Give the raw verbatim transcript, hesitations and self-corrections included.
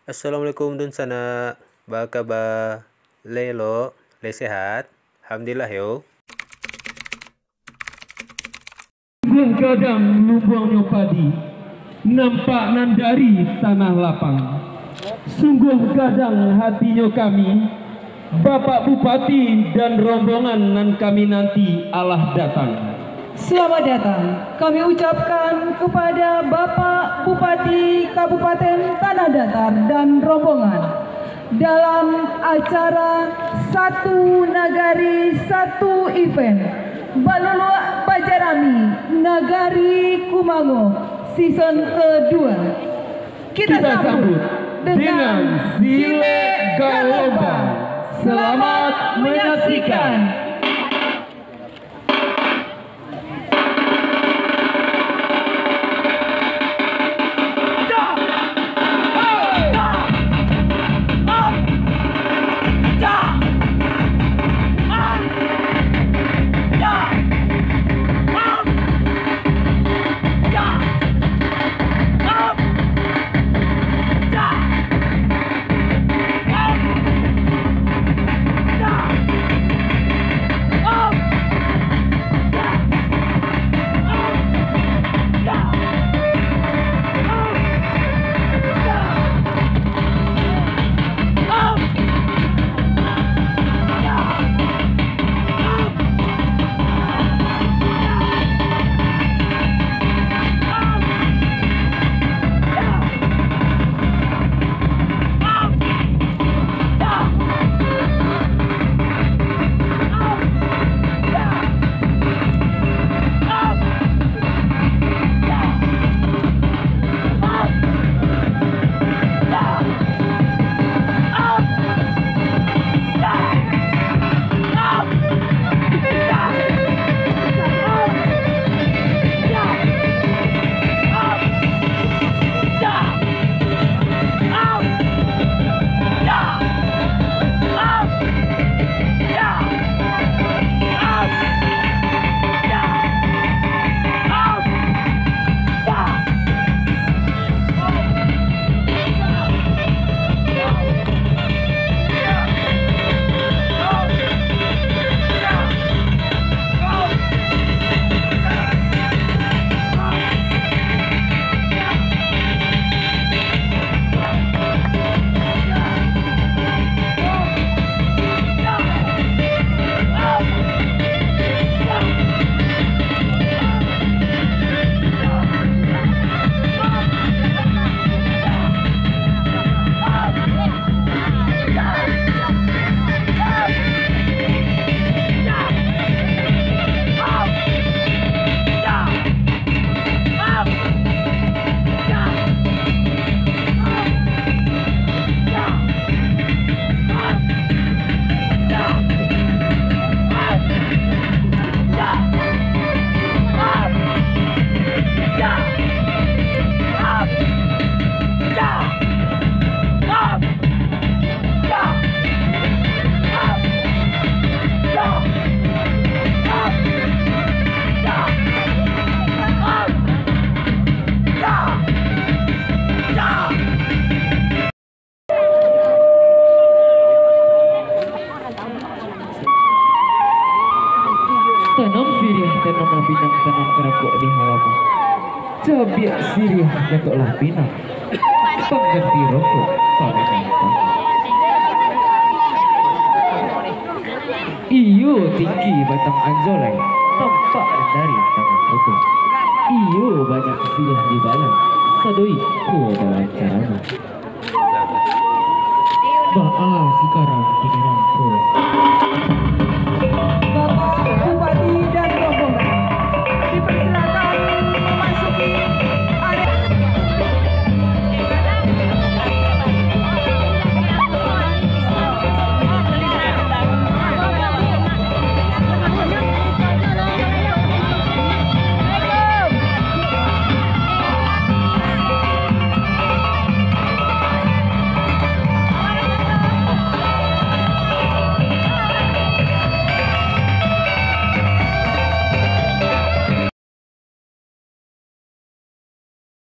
Assalamualaikum dunsanak, baa kaba? Lai elok, lai sehat? Alhamdulillah yo. Sungguah gadang lumbuangnyo padi, nampak nan dari tanah lapang. Sungguah gadang hatinyo kami, Bapak Bupati dan rombongan nan kami nanti alah datang. Selamat datang kami ucapkan kepada Bapak Bupati Kabupaten Tanah Datar dan rombongan dalam acara Satu Nagari Satu Event Baluluak Bajarami Nagari Kumango season kedua. Kita sambut dengan silek galombang. Selamat menyaksikan. Tanam siriah, tanamlah pinang, tanam karakok di halaman. Cabiak siriah, gatoklah pinang, pangganti rokok, pangganti rokok. Iyo tinggi batang anjolai, tampak dari tanah koto. Iyo banyak siriah di balai, sado iko dalam carano. Baa sakarang